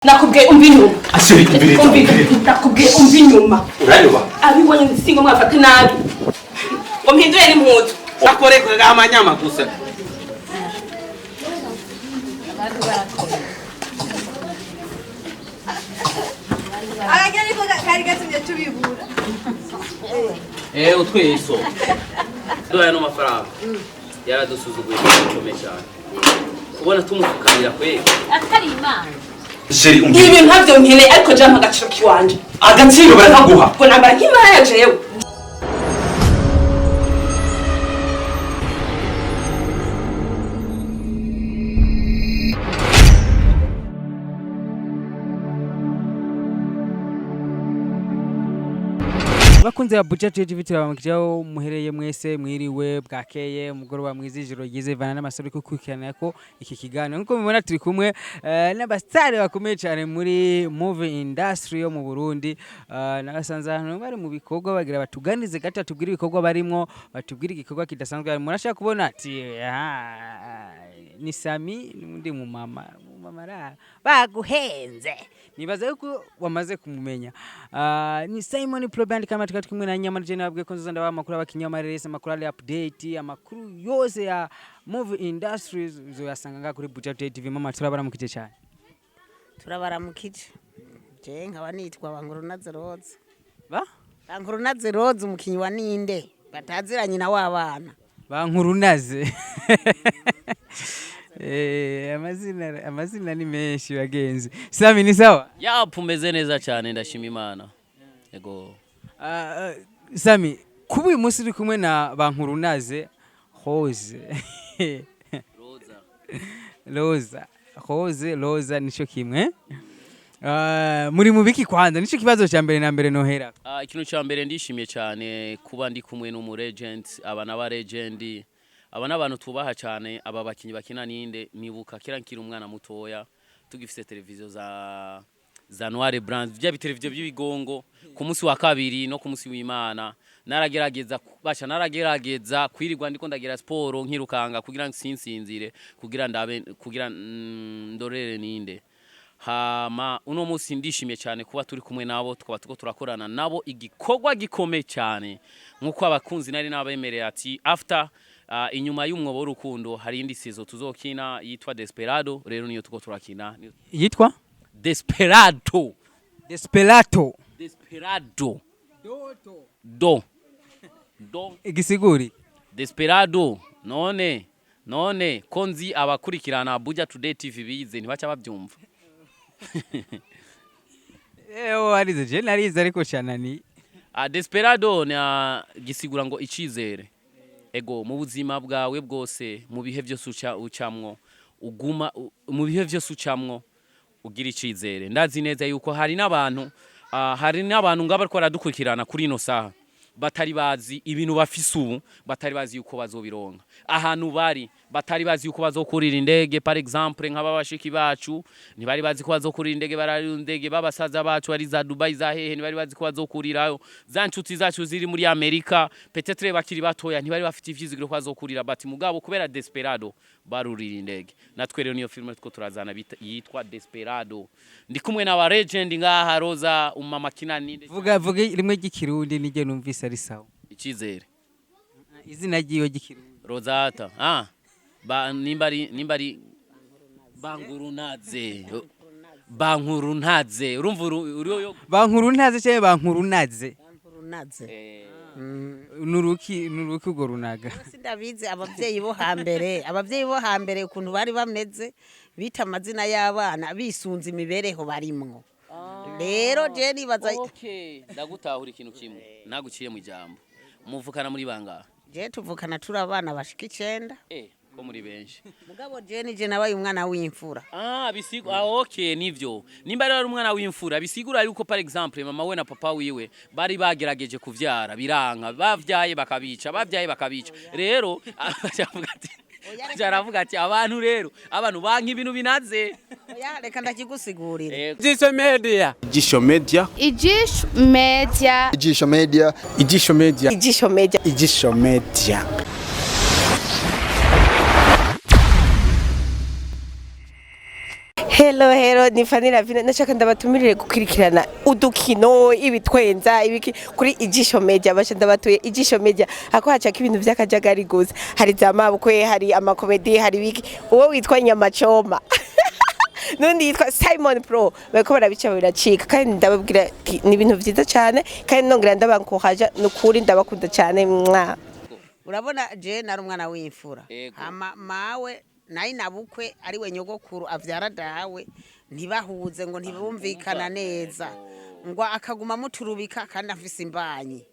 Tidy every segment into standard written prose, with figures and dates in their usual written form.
Nakubwiye umva inyuma. Asubira imbere. Umva inyuma. Nakubwiye umva inyuma. Uranyuba. Abibonye singo mwafate nabi. Ngo mpindure n'impuzu. Akoreka amanyama gusa. Akajya niko kari gatumye tubibura. Eh, utwiso. Duhaye no mafaranga. Yaradusuzuguye bikomeye cyane. Kubona tumufukamira kweli. Atari Imana. Chéri, Ibi umvira. bintu ntabyo nkeneye, ariko jampa agaciro kiwanje. Agaciro barakaguha. Ngo nambara nk'imara jewe. Bakunze ba Buja TV, turabamukiraho muhereye mwese. Mwiriwe, bwakeye, umugoroba mwiza, ijoro ryiza, ivana n'amasoro kukurikirana ko iki kiganiro. Nkuko mubibona, turi kumwe n'abasitari bakomeye cyane muri movie industry yo mu Burundi. Nabasanze ahantu bari mu bikorwa, bagira batuganize gato, batubwire ibikorwa barimwo, batubwire igikorwa kidasanzwe barimo. Murashaka kubona ati aha ni Sami n'undi mumama ra baguhenze, nibaza yuko wamaze kumumenya. Ni Simon Pro Band kama tukaba kumwe na Nyama Jene. Nabwiye ko nzoza ndabaha amakuru abakinyamarerese, amakuru ari update, amakuru yose ya movie industries uzoyasanga ngaha kuri Buja TV. Mama, turabaramukije cyane. Turabaramukije. Je nkaba nitwa Bangurunaze Roza. Ba Bangurunaze Roza, umukinyi wa Ninde batazira nyina w'abana. Bankurunaze. Amazina ni menshi bagenzi. Sami, ni sawa? Yapu, meze neza cyane, ndashima Imana. Ego. Sami, kuba uyu munsi uri kumwe na Bankurunaze Rose. Roza. Roza, Rose, Roza nico kimwe. Muri mu biki kwanza? Nico kibazo cya mbere na mbere nohera. Ah, ikintu cya mbere, ndishimye cyane kuba ndi kumwe n'umu legend, aba n'aba legend. Aba n'abantu tubaha cyane, aba bakinyi bakina Ninde. Nibuka kera nkiri umwana mutoya, tugifise televiziyo za noir blanc, bya biteleviziyo by'ibigongo, ku munsi wa kabiri no ku munsi w'Imana naragerageza basha naragerageza kwirirwa ndiko ndagira siporo, nkirukanga kugira ngo sinsinzire, kugira ndabe, kugira ndorere Ninde. Hama uno munsi ndishimye cyane kuba turi kumwe nabo, tukaba tuko turakorana nabo igikorwa gikomeye cyane, nkuko abakunzi nari nabemereye ati after inyuma y'umwobo w'urukundo hari indi season tuzokina yitwa Desperado. Rero niyo tuko turakina. Yitwa Desperado. Desperato. Desperado do do. Igisiguri? Desperado. None ko nzi abakurikirana Abuja Today TV bize, ntibaca babyumva. Ewo warize, je narize ariko cyane. Ah, Desperado na gisigura ngo icizere. Ego, mu buzima bwawe bwose, mu bihe byose uca ucamwo, uguma mu bihe byose ucamwo ugira icizere. Ndazi neza yuko hari n'abantu ngaba bariko baradukurikirana kuri ino saha batari bazi ibintu bafise ubu, batari bazi yuko bazobironka ahantu bari, batari bazi yuko bazokurira indege. Par exemple, nk'aba bashiki bacu ntibari bazi ko bazokurira indege, barari indege. Babasaza bacu ari za Dubai, za hehe, ntibari bazi ko bazokurirayo. Za nshuti zacu ziri muri Amerika, peut-être bakiri batoya ntibari bafite ivyizigiro ko bazokurira, but mugabo kubera Desperado barurira indege. Natwe rero niyo filime two turazana yitwa Desperado. Ndi kumwe na ba legend ngaha, Roza, umama kinani. Vuga, vuga rimwe ry'ikirundi nijye numvise ari sawa. Icizere. Izina ryiwe ry'ikirundi. Rozata. Ah. Ba nimbari Bangurunaze. Bankurunaze. Urumva uri yo. Bankurunaze cyangwa Bankurunaze? Bangurunaze. Nuruki urwo runaga? Sindabizi. Abavyeyi bo hambere ukuntu bari bameze, bita amazina y'abana bisunze imibereho barimwo. Rero je nibaza Okay, ndagutahura. Ikintu kimwe naguciye mu ijambo. Muvukana muri bangahe? Je tuvukana turi abana bashika 9. Eh, ko muri benshi. Mugabo je nije nabaye umwana w'imfura. Ah, bisigo. Ah, okay, nivyo. Nimba rero ari umwana w'imfura, bisigura yuko par exemple mama we na papa wiwe bari bagerageje kuvyara biranka, bavyaye bakabica, bavyaye bakabica. Rero avuga ati aravuga ati abantu rero, abantu banka ibintu binaze. Oya, reka ndakigusigurira. Ijisho Media. Ijisho Media. Ijisho Media. Ijisho Media. Ijisho Media. Ijisho Media. Ijisho Media. Hello. Hello, hello, ni Fanny Lavine. Nashaka ndabatumirire gukurikirana udukino, ibitwenza, ibiki kuri Ijisho Media. Basha ndabatuye Ijisho Media, ako hacako ibintu vy'akajagari gusa. Hari za mabukwe, hari amakomedi, hari ibiki. Uwo witwa Nyamacoma nundi yitwa Simon Pro bariko barabica biracika, kandi ndababwira ati, ni ibintu vyiza cyane, kandi nongera ndabankohaja nukuri ndabakunda cyane mwa. Urabona, je nari umwana w'imfura. Ego. Hama mawe nayi nabukwe ari we nyogokuru avyara dawe, ntibahuze ngo ntibumvikana neza, ngo akaguma amuturubika kandi afise imbanyi.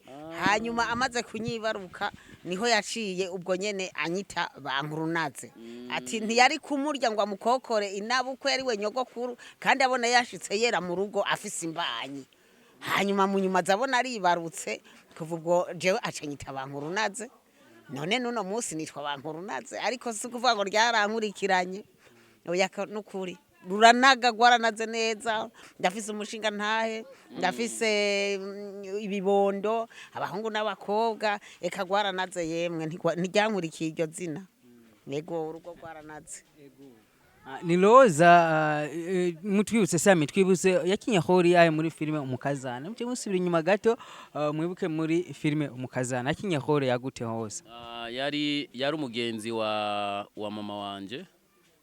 Hanyuma amaze kunyibaruka niho yaciye ubwo nyene anyita Bankurunaze, ati ntiyari kumurya ngo amukokore inabukwe ari we nyogokuru, kandi abona yashitse yera mu rugo afise imbanyi. Hanyuma mu nyuma azabona aribarutse, kuva ubwo jewe acanyita Bankurunaze. None nuno munsi nitwa Bankurunaze, ariko si ukuvuga ngo ryarankurikiranye, oya. Nukuri ruranaga, rwaranaze neza. Ndafise umushinga ntahe, ndafise ibibondo, abahungu n'abakobwa. Eka rwaranaze yemwe, ntiryankurikiye iryo zina. Nego, urugo rwaranaze. Ni Roza. Mutwibutse Sami, twibutse yakinye hori ayo muri filime Umukazana. Muce musubira inyuma gato, mwibuke muri filime Umukazana yakinye hori yagute hose? Yari umugenzi wa mama wanje.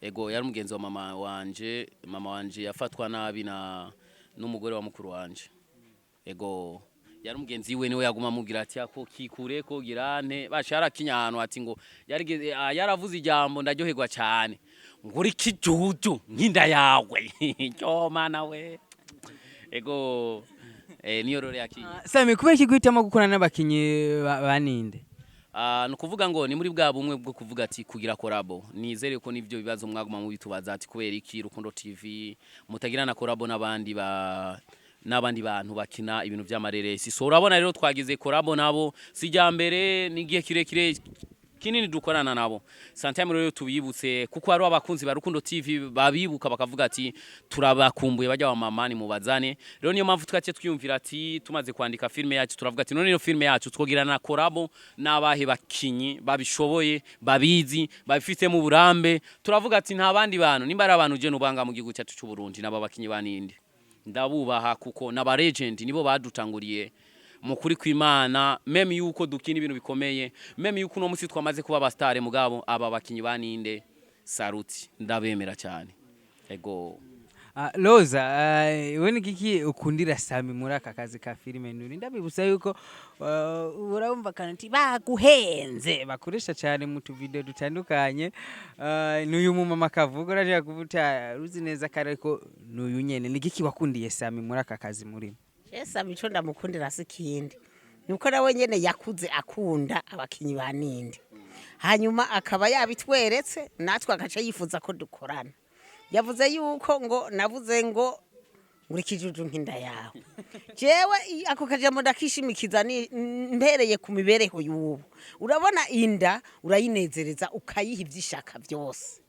Ego, yari umugenzi wa mama wanje. Mama wanje yafatwa nabi na n'umugore wa mukuru wanje. Ego, yari umugenzi we, niwe yaguma amubwira ati ako kikure ko girante basha. Yarakinye ahantu ati ngo yarigeze, yaravuze ijambo ndaryoherwa cyane, ngo uri kijuju nk'inda yawe cyo mana we. Ego, niyo role yakinye. Sami, kubera iki guhitamo gukorana n'abakinyi baninde? Ni ukuvuga ngo ni muri bwa bumwe bwo kuvuga ati kugira collabo. Nizere ko nivyo bibazo mwaguma mubitubaza ati kubera iki Rukundo TV mutagira na collabo n'abandi bantu bakina ibintu vy'amareresi. So urabona rero twagize collabo nabo si rya mbere, n'igihe kirekire kinini dukorana nabo. Sometime rero tubibutse kuko hari abakunzi ba Rukundo TV babibuka bakavuga ati turabakumbuye bajya wa mama ni mubazane. Rero niyo mpamvu twaciye twiyumvira ati tumaze kwandika filme yacu, turavuga ati none iyo filme yacu twogira na collabo n'abahe bakinyi babishoboye, babizi, babifitemo uburambe? Turavuga ati nta bandi bantu, nimba ari abantu je nubanga mu gihugu cyacu cy'u Burundi n'aba bakinyi baninde, ndabubaha kuko n'aba legend, nibo badutanguriye mu kuri kw'Imana. Même yuko dukina ibintu bikomeye, même yuko uno musi twamaze kuba abastare, mugabo aba bakinyi baninde saruti ndabemera cyane. Ego. Roza, we ni kiki ukundira Sami muri aka kazi ka filime nuri? Ndabibutsa yuko urumva kanti baguhenze bakoresha cyane mu tuvideo dutandukanye. N'uyu mumama kavuga uraje kuvuta ruzi neza kare, ariko n'uyu nyene ni kiki wakundiye Sami muri aka kazi murimo? Ese mico ndamukundira si ikindi, nuko nawe nyene yakuze akunda abakinyi ba ninde, hanyuma akaba yabitweretse natwe agaca yifuza ko dukorana. Yavuze yuko ngo navuze ngo uri kijuju nk'inda yawe. Jewe ako kajambo ndakishimikiza ni mpereye ku mibereho y'ubu. Urabona, inda urayinezereza, ukayiha ivyishaka byose,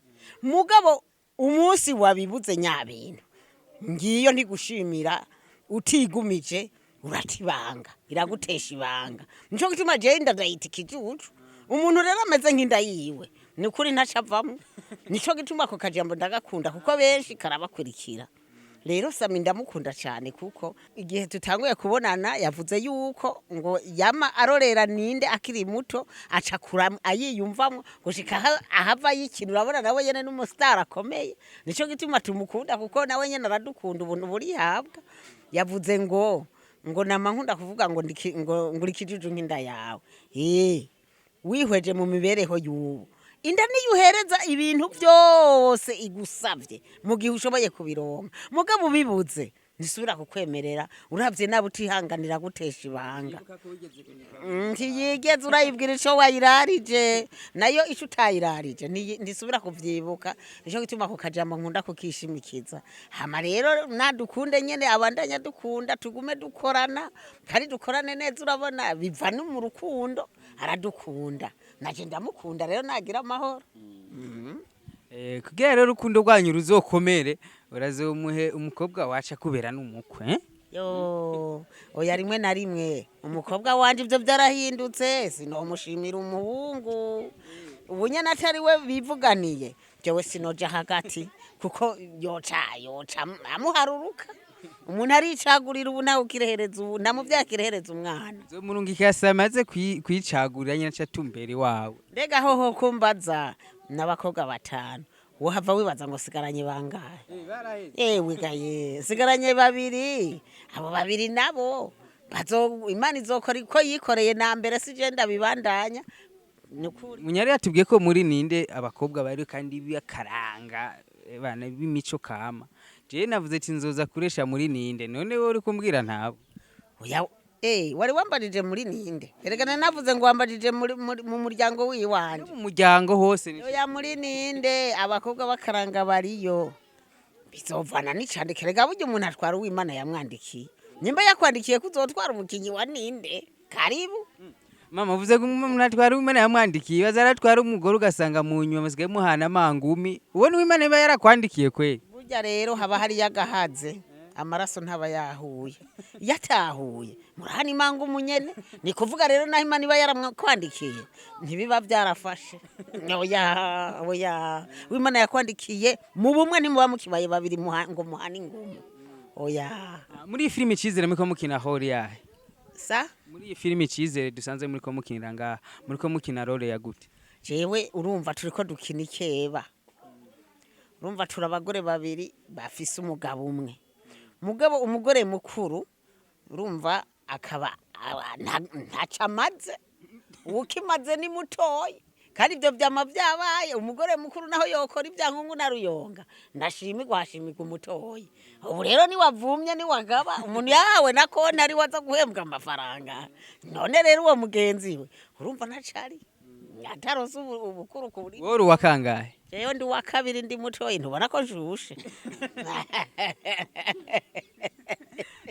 mugabo umunsi wabibuze nyabintu ngiyo ntigushimira, utigumije uratibanga, iragutesha ibanga. Nico gituma jewe inda ndayita ikijuju. Umuntu rero ameze nk'inda yiwe ni ukuri ntacavamwo. Nico gituma ako kajambo ndagakunda kuko benshi karabakurikira. Rero Sami ndamukunda cyane kuko igihe tutanguye kubonana yavuze yuko ngo yama arorera ninde akiri muto, aca kura ayiyumvamo gushika ahava yikina. Urabona nawe nyene n'umustar akomeye. Nico gituma tumukunda kuko nawe nyene aradukunda, ubuntu burihabwa. Yavuze ngo nama nkunda kuvuga ngo ngo nguri kijuju nk'inda yawe. Wihweje mu mibereho y'ubu, inda niyo uhereza ibintu byose igusabye mu gihe ushoboye kubironka, mugabo ubibuze ntisubira kukwemerera. Uravye nawe utihanganira gutesha ibanga. Ntiyigeze urayibwira ico wayirarije, nayo ico utayirarije ntisubira kuvyibuka. Nico gituma ako kajambo nkunda kukishimikiza. Hama rero nadukunde nyene, abandanya dukunda, tugume dukorana kandi dukorane neza. Urabona biva no mu rukundo, aradukunda naje ndamukunda, rero nagira amahoro. Kugira rero urukundo rwanyu ruzokomere, urazomuhe umukobwa waca kubera n'umukwe, eh? Yo, oya, rimwe na rimwe umukobwa wanje ibyo byarahindutse, sinomushimira umuhungu ubu nyene atari we bivuganiye. Jewe sinoja hagati kuko yoca amuharuruka. Umuntu aricagurira ubu, nawe ukirehereza ubu nta akirehereza umwana. Murungika Sami aze kwicagurira nyine aca atumbera iwawe. Mbega hoho kumbaza n'abakobwa batanu, wohava wibaza ngo sigaranye bangahe? Ewe gaye, sigaranye babiri. Abo babiri nabo bazo Imana izokora ko yikoreye na mbere, si je ndabibandanya nukuri. Munyari yatubwiye ko muri ninde abakobwa bari kandi b'akaranga, bana b'imico kama. Jewe navuze ati nzoza kuresha muri ninde, none wowe uri kumbwira ntabo. Oya, wari wambarije muri ninde? Erega navuze ngo wambarije mu muryango wiwanje. Mu muryango hose ni. Oya, muri ninde abakobwa b'akaranga bariyo, bizovana n'icandike. Rega burya umuntu atwara uwimana yamwandikiye. Nimba yakwandikiye ko uzotwara umukinyi wa ninde, karibu. Mama, uvuze ko umuntu atwara uwimana yamwandikiye, baza aratwara umugore ugasanga mu nyuma musigaye muhana amangumi. Ubona uwimana iba yarakwandikiye kweli? Burya rero haba hariyo agahaze, amaraso ntaba yahuye. Iyo atahuye murahana imanga umunyene. Ni kuvuga rero naho Imana iba yaramkwandikiye ntibiba byarafashe. Oya, oya, uwimana yakwandikiye mu bumwe ntimuba mukibaye babiri ngo muhane ingumu, oya. Muri iyi filimi Icizere muriko mukina rôle yahe? Sa? Muri iyi filimi Icizere dusanzwe muriko mukinira ngaha, muriko mukina rôle ya gute? Jewe urumva turiko dukina ikeba. Urumva turi abagore babiri bafise umugabo umwe, mugabo umugore mukuru urumva akaba ntaco amaze, uwukimaze ni mutoyi. Kandi ibyo byama byabaye, umugore mukuru naho yokora ibyankungu na ruyonga ndashimirwa, hashimirwa umutoyi. Ubu rero niwavumye niwagaba umuntu yahawe na konti ari waza guhembwa amafaranga. None rero uwo mugenzi we urumva ntacari atarose ubukuru ku buri. Wowe uri uwa kangahe? Jewe ndi uwa kabiri, ndi mutoyi, ntubona ko nshushe?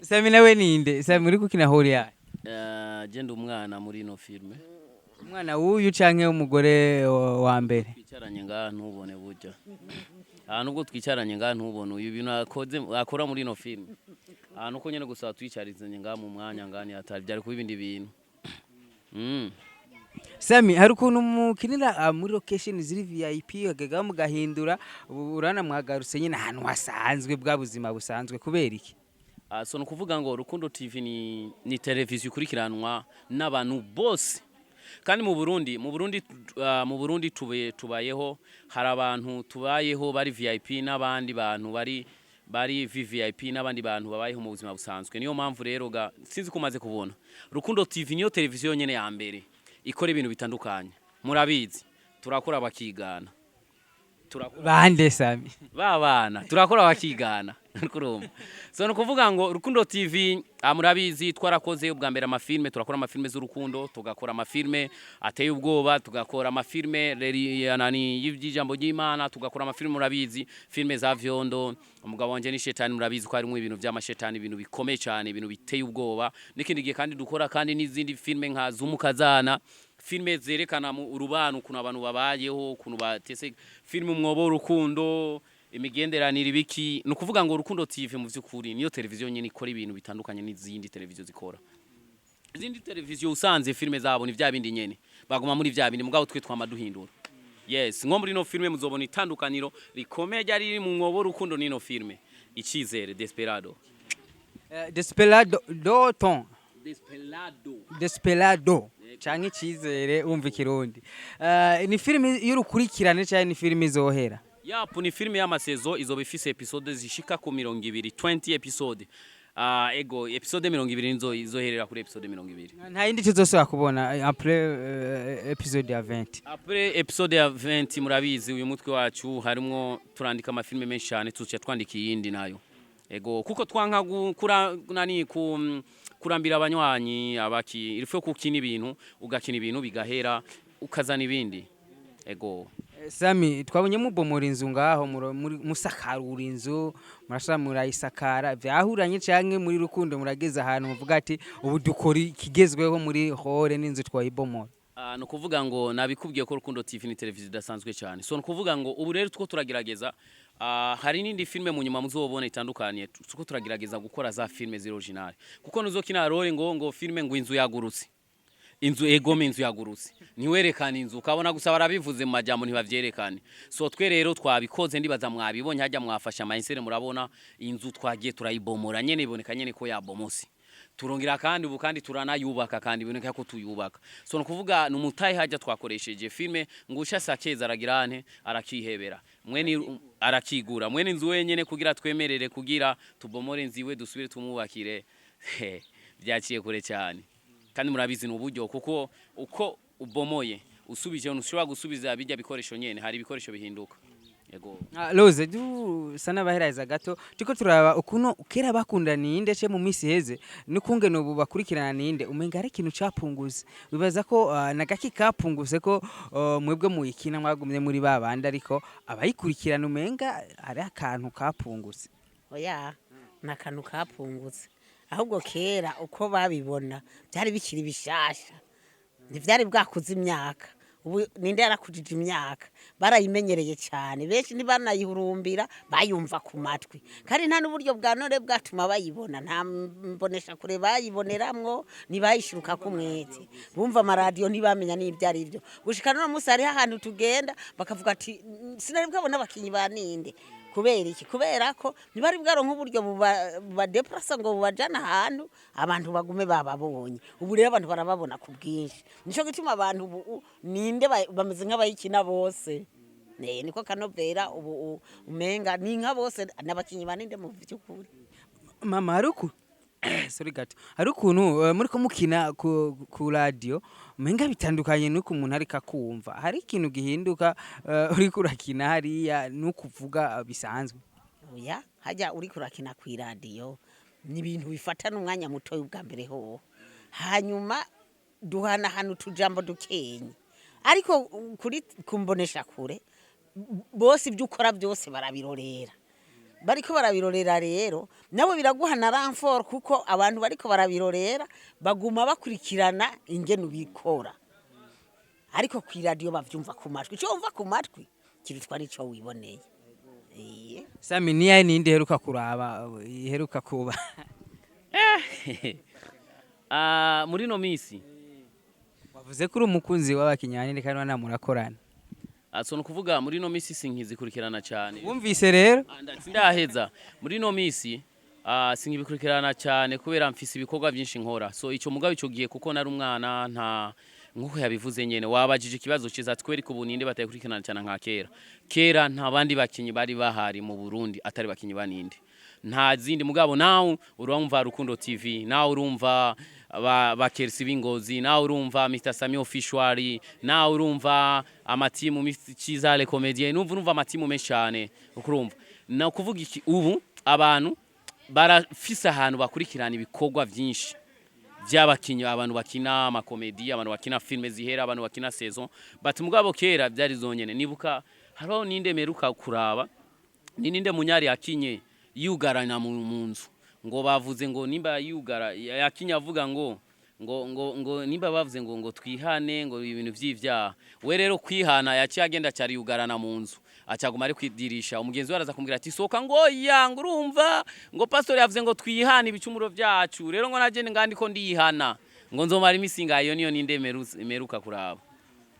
Sami nawe ninde? Sami, uri gukina rôle yahe? Je ndi umwana muri ino filme. Umwana w'uyu canke w'umugore wa mbere? Twicaranye ngaha ntubone, burya aha nubwo twicaranye ngaha ntubone uyu bintu akoze akora muri ino filme. Aha nuko nyene gusa twicarizanye ngaha mu mwanya ngaha atari byari kuba ibindi bintu. Sami, hari ukuntu mukinira muri location ziri VIP hagega mugahindura, ubu urana mwagarutse nyine ahantu hasanzwe bwa buzima busanzwe, kubera iki? So nukuvuga ngo Rukundo TV ni televiziyo ikurikiranwa n'abantu bose, kandi mu Burundi tubayeho, hari abantu tubayeho bari VIP n'abandi bantu bari VVIP n'abandi bantu babayeho mu buzima busanzwe. Niyo mpamvu rero ga sinzi ko umaze kubona Rukundo TV niyo televiziyo nyene ya mbere ikora ibintu bitandukanye. Murabizi, turakora bakigana, turakora. Bande, Sami? Babana turakora bakigana kurumva. So nukuvuga ngo Rukundo TV, murabizi twarakoze ubwa mbere amafilme, turakora amafilme z'urukundo, tugakora amafilme ateye ubwoba, tugakora amafilme nani y'iby'ijambo ry'Imana, tugakora amafilme, murabizi, filme za vyondo, umugabo wanje ni shetani, murabizi ko harimo ibintu by'amashetani, ibintu bikomeye cyane, ibintu biteye ubwoba. N'ikindi gihe kandi dukora kandi n'izindi filme nka Zumukazana, filme zerekana mu urubano ukuntu abantu babayeho, ukuntu batese, filme umwobo w'urukundo, imigenderanire, ibiki. Ni ukuvuga ngo Rukundo TV mu by'ukuri niyo televiziyo nyine ikora ibintu bitandukanye n'izindi televiziyo zikora. Izindi televiziyo usanze filme zabo ni vya bindi nyene, baguma muri vya bindi, mugabo twe twama duhindura. Yes, nko muri no filme muzobona itandukaniro rikomeye ryari riri mu mwobo w'urukundo n'ino filme Icizere, Desperado. Desperado Doton. Desperado. Desperado canke Icizere, wumva ikirundi. Ni filime y'urukurikirane canke ni filime izohera? Yapu, ni filime y'amasezo, izoba ifise episode zishika ku 20, 20 episode. Ego, episode 20 nizo izoherera kuri episode 20. Nta yindi tuzosubira kubona après episode ya 20? Après episode ya 20, murabizi uyu mutwe wacu harimwo turandika amafilme menshi cyane, tuca twandika iyindi nayo. Ego, kuko twanka gukura nani ku kurambira abanywanyi abaki, il faut kukina ibintu, ugakina ibintu bigahera ukazana ibindi. Ego. Sami, twabonye mubomora inzu ngaho, musakarura inzu, murashobora murayisakara, vyahuranye canke muri Rukundo murageze ahantu muvuga ati ubu dukora ikigezweho muri hore n'inzu twayibomora? Ni ukuvuga ngo nabikubwiye ko Rukundo TV ni televiziyo idasanzwe cyane. So ni ukuvuga ngo ubu rero two turagerageza, hari n'indi filme mu nyuma muzobona itandukanye, tuko turagerageza gukora za filme ziri original, kuko nuzokina rôle ngo filme ngo inzu yagurutse. Inzu egome, inzu yagurutse, ntiwerekane inzu, ukabona gusa barabivuze mu majambo, ntibavyerekane. So twe rero twabikoze, ndibaza mwabibonye hajya, mwafashe amayinsere, murabona inzu twagiye turayibomora nyene, iboneka nyene ko yabomose. Turongera kandi ubu kandi turanayubaka, kandi iboneka ko tuyubaka. So nukuvuga ni umutayi hajya twakoresheje filme ngusha sakeza aragirane arakihebera mwene arakigura mwene inzu wenyene kugira twemerere kugira tubomore inzu iwe dusubire tumwubakire. He, byaciye kure cyane kandi murabizi ni uburyo, kuko uko ubomoye usubije ntushobora gusubiza bijya bikoresho nyene, hari ibikoresho bihinduka. Yego. Rose, dusa n'abahereza gato, turiko turaba ukuntu kera bakunda ninde ce mu misi heze n'ukungene ubu bakurikirana ninde, umenga ari ikintu capunguze. Wibaza ko nagaki kapunguse ko mwebwe muyikina mwagumye muri babandi, ariko abayikurikirana umenga hari akantu kapunguse? Oya, ni akantu kapungutse. Ahubwo kera uko babibona byari bikiri bishasha, ntibyari bwakuze imyaka. Ubu ninde yarakujije imyaka, barayimenyereye cyane, benshi ntibanayihurumbira, bayumva ku matwi, kandi nta n'uburyo bwa none bwatuma bayibona. Nta mbonesha kure bayiboneramwo, ntibayishiruka ku mwete, bumva amaradiyo, ntibamenya n'ibyo ari byo. Gushika n'uno munsi hariho ahantu tugenda bakavuga ati: "Sinari bwabona abakinyi ba ninde." Kubera iki? Kubera ko ntibari bwaronka uburyo bubadeplasa ngo bubajane ahantu abantu bagume bababonye. Ubu rero abantu barababona ku bwinshi, nico gituma abantu ubu ninde bameze nk'abayikina bose. Niko kanovera ubu umenga ni nka bose n'abakinyi ba ninde mu by'ukuri. Mama, hari uku, sorry gato, hari ukuntu muriko mukina ku radio umenga bitandukanye nuko umuntu ariko akumva, hari ikintu gihinduka uriko urakina hariya nukuvuga bisanzwe? Oya, hajya uriko urakina ku iradiyo ni ibintu bifatana umwanya mutoya ubwa mbere hoho, hanyuma duhanahana utujambo dukenye. Ariko kuri kumbonesha kure bose ibyo ukora byose barabirorera, bariko barabirorera. Rero nawe biraguha na renfort, kuko abantu bariko barabirorera baguma bakurikirana ingene ubikora. Ariko ku iradiyo bavyumva ku matwi, ico wumva ku matwi kirutwa n'ico wiboneye. Sami, niyahe ninde iheruka kuraba, iheruka kuba? Ah, muri no misi Wavuze ko uri umukunzi w'abakinyani kandi wanamurakorana. So nukuvuga muri no misi sinkizikurikirana cyane. Wumvise rero. Ah, sindaheza. Muri no misi sinkibikurikirana cyane kubera mfise ibikorwa byinshi nkora. So ico mugabo ico gihe kuko nari umwana, nta nkuko yabivuze nyene, wabajije ikibazo ciza, twereka ubu ninde batayikurikirana cyane nka kera. Kera nta bandi bakinyi bari bahari mu Burundi atari bakinyi baninde, nta zindi. Mugabo nawe urumva Rukundo TV, nawe urumva ba Kersi b'Ingozi, nawe urumva Mr Sami Official, nawe urumva amatimu Mr Chiza le Comedien, numva urumva amatimu menshi cyane. Ukurumva na kuvuga iki, ubu abantu barafise ahantu bakurikirana ibikorwa byinshi by'abakinyi, abantu bakina amakomedi, abantu bakina filme zihera, abantu bakina saison. But mugabo kera byari zonyene. Nibuka hariho ninde meruka kuraba, ni ninde munyari yakinye yugarana mu nzu, ngo bavuze ngo nimba yugara yakinye avuga ngo nimba bavuze ngo twihane, ngo ibintu vy'ivyaha. We rero kwihana yaciye agenda cyari yugarana mu nzu, acaguma ari kwidirisha. Umugenzi we araza kumubwira ati: "Sohoka." Ngo ya ngo urumva ngo pastor yavuze ngo twihane ibicumuro byacu, rero ngo naje ngandi ko ndihana, ngo nzomara imisi ngayo. Niyo ninde meruka kuraba.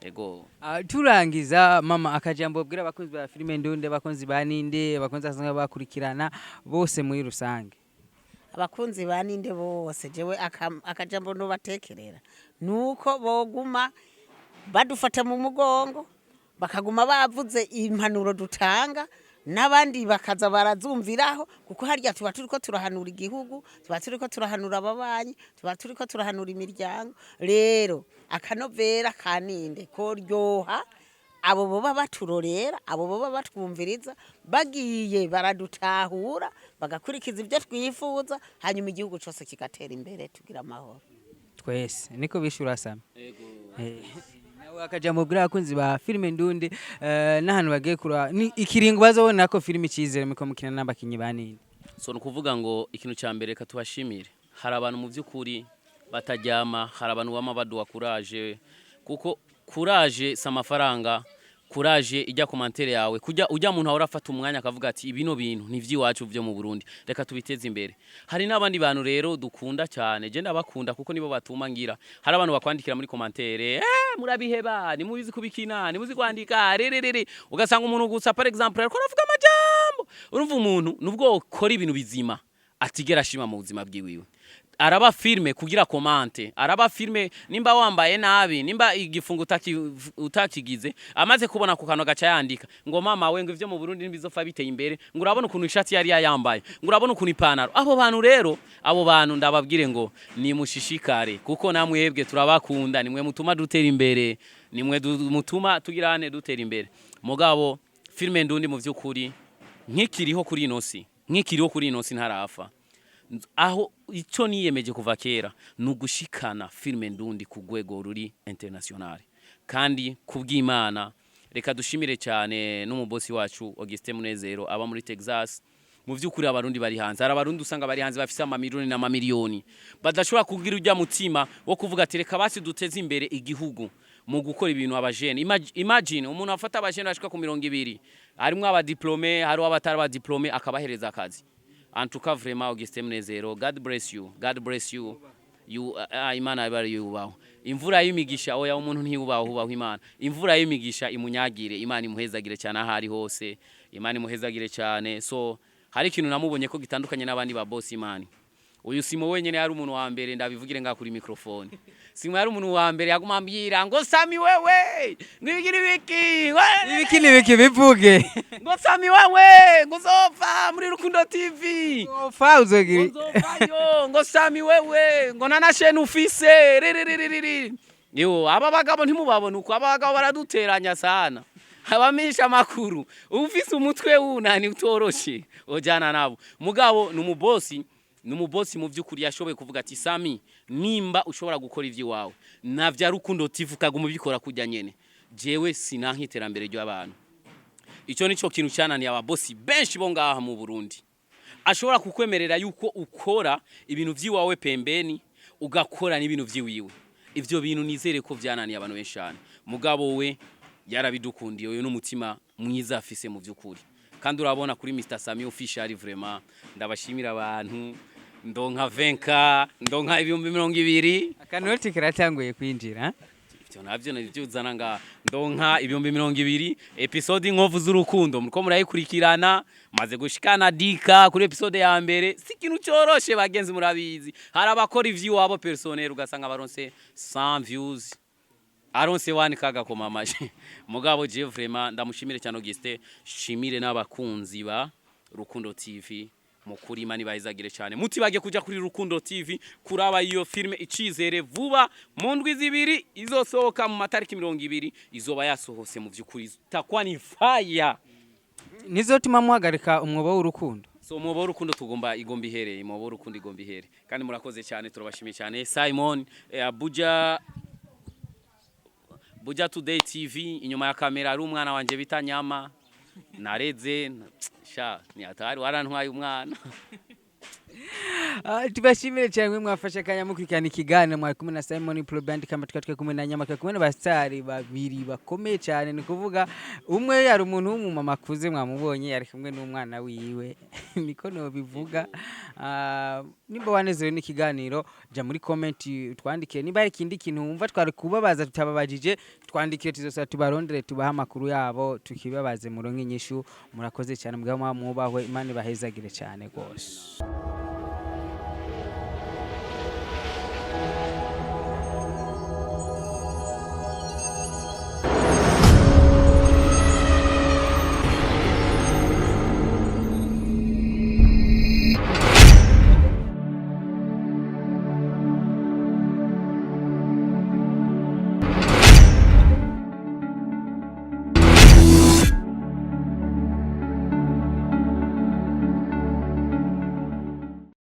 Ego. Turangiza mama, akajambo bwira abakunzi ba filime ndunde, abakunzi ba ninde, abakunzi basanzwe bakurikirana bose muri rusange. Abakunzi ba ninde bose, jewe akajambo nubatekerera nuko boguma badufata mu mugongo, bakaguma bavuze impanuro dutanga, n'abandi bakaza barazumviraho, kuko harya tuba turiko turahanura igihugu, tuba turiko turahanura ababanyi, tuba turiko turahanura imiryango. Rero akanovera kaninde koryoha abo boba baturorera, abo boba batwumviriza, bagiye baradutahura, bagakurikiza ibyo twifuza, hanyuma igihugu cyose kigatera imbere, tugira amahoro. Twese niko bishura. Sami. Nawe akajambo bwira abakunzi ba filime ndunde n'ahantu bagiye kura ni ikiringo bazobona ko filime Icizere miko mukina n'abakinyi ba ninde. So ni ukuvuga ngo ikintu cya mbere, reka tubashimire. Hari abantu mu by'ukuri bataryama, hari abantu bama baduha courage, kuko courage si amafaranga. Courage, ijya commentaire yawe kujya ujya muntu ahora afata umwanya akavuga ati ibino bintu ni iby'iwacu byo mu Burundi, reka tubiteze imbere. Hari n'abandi bantu rero dukunda cyane, je ndabakunda kuko nibo batuma ngira. Hari abantu bakwandikira muri commentaire: "Murabiheba, nimubizi kubikina, nimuzi kwandika rererere." Ugasanga umuntu gusa, par exemple, ariko aravuga amajambo. Urumva umuntu nubwo ukora ibintu bizima atigera ashima mu buzima bwiwiwe, araba filme kugira commentaire, araba filme nimba wambaye nabi, nimba igifungo utakigize, amaze kubona ku kantu gaca yandika ngo: "Mama we, ngo ivyo mu Burundi ntibizofa biteye imbere," ngo: "Urabona ukuntu ishati yari yayambaye," ngo: "Urabona ukuntu ipantaro." Abo bantu rero, abo bantu ndababwire ngo nimushishikare, kuko namwebwe turabakunda, nimwe mutuma dutera imbere, nimwe mutuma tugirane dutera imbere. Mugabo filme ndundi mu vy'ukuri nkikiriho kuri ino si, nkikiriho kuri ino si, ntarafa aho icyo niyemeje kuva kera ni ugushikana filime ndundi ku rwego ruri international. Kandi kubw'Imana, reka dushimire cyane n'umubosi wacu Augustin Munezero aba muri Texas. Mu by'ukuri Abarundi bari hanze, hari Abarundi usanga bari hanze bafise amamiliyoni n'amamiliyoni badashobora kugira ujya mutima wo kuvuga ati: "Reka basi duteze imbere igihugu mu gukora ibintu." Abajene, imagine umuntu afata abajene bashika ku 20, harimwo abadiplômés, hariho abatari abadiplômés, akabahereza akazi. En tout cas, vraiment, Augustin Munezero, God bless you, God bless you. Imana ibari yubaho imvura y'imigisha. Oya, umuntu ntiyubaho, hubaho Imana. Imvura y'imigisha imunyagire, Imana imuhezagire cyane aho ari hose, Imana imuhezagire cyane. So hari ikintu namubonye ko gitandukanye n'abandi ba boss. Imana uyu Simo wenyene yari umuntu wa mbere, ndabivugire nga kuri microphone, Simo yari umuntu wa mbere yaguma ambwira ngo: "Sami wewe, ngwigira ibiki?" Ibiki n'ibiki, bivuge. Ngo: "Sami wewe, ngo uzopfa muri Rukundo TV." Fa uzogira. Ngo nzovayo, ngo: "Sami wewe," ngo: "nta na chaîne ufise riririririri." Yo, aba bagabo ntimubabona uko, aba bagabo baraduteranya sana. Abamisha amakuru ufise umutwe wunani utoroshe ujana nabo. Mugabo ni umubosi, ni umubosi mu by'ukuri yashoboye kuvuga ati: "Sami, nimba ushobora gukora iby'iwawe na vya Rukundo TV ukaguma ubikora kujya nyene, jewe sinanka iterambere ry'abantu." Icyo nico kintu cyananiye ababosi benshi bo ngaha mu Burundi. Ashobora kukwemerera yuko ukora ibintu by'iwawe pembeni, ugakora n'ibintu by'iwiwe. Ivyo bintu nizere ko vyananiye abantu benshi cyane. Mugabo we yarabidukundiye, uyu n'umutima mwiza afise mu by'ukuri. Kandi urabona kuri Mr Sami Official, vraiment ndabashimira abantu, ndonka 20K, ndonka 20,000. Akanoti karatanguye kwinjira. Ivyo navyo nivyo uzana nga ndonka 20,000. Episode Inkovu z'Urukundo muriko murayikurikirana, maze gushikana dika kuri episode ya mbere. Si ikintu cyoroshe bagenzi, murabizi. Hari abakora ivy'iwabo personnel ugasanga baronse 100 views, aronse wani kagakoma amaje. Mugabo je vraiment ndamushimire cyane Augustin, shimire n'abakunzi ba Rukundo TV. Mukuri Imana ibahezagire cyane. Mutibage kuja kuri Rukundo TV kuraba iyo filme Icizere vuba mu ndwi 2 izosohoka, mu matariki 20 izoba yasohose. Mu vy'ukuri takwa ni fire. Nizotuma muhagarika umwobo w'urukundo? So umwobo w'urukundo tugomba igomba ihereye, umwobo w'urukundo igomba ihere. Kandi murakoze cyane, turabashimiye cyane. Simon, Abuja, Buja Today TV, inyuma ya kamera ari umwana wanje bita Nyama nareze sha, ni atari warantwaye umwana. Tubashimire cyane mwe mwafashe akanya mukurikirana ikiganiro. Mwari kumwe na Simon Pro Band kama, twari kumwe na Nyama, twari kumwe n'abasitari babiri bakomeye cyane. Ni kuvuga umwe yari umuntu w'umumama akuze, mwamubonye yari kumwe n'umwana wiwe, niko nobivuga. Nimba wanezerewe n'ikiganiro, jya muri comment twandike. Niba hari ikindi kintu wumva twari kubabaza tutababajije, twandikire, tuzosaba tubarondere, tubahe amakuru yabo, tukibabaze muronke inyishu. Murakoze cyane, mugabo mwubahwe, Imana ibahezagire cyane rwose.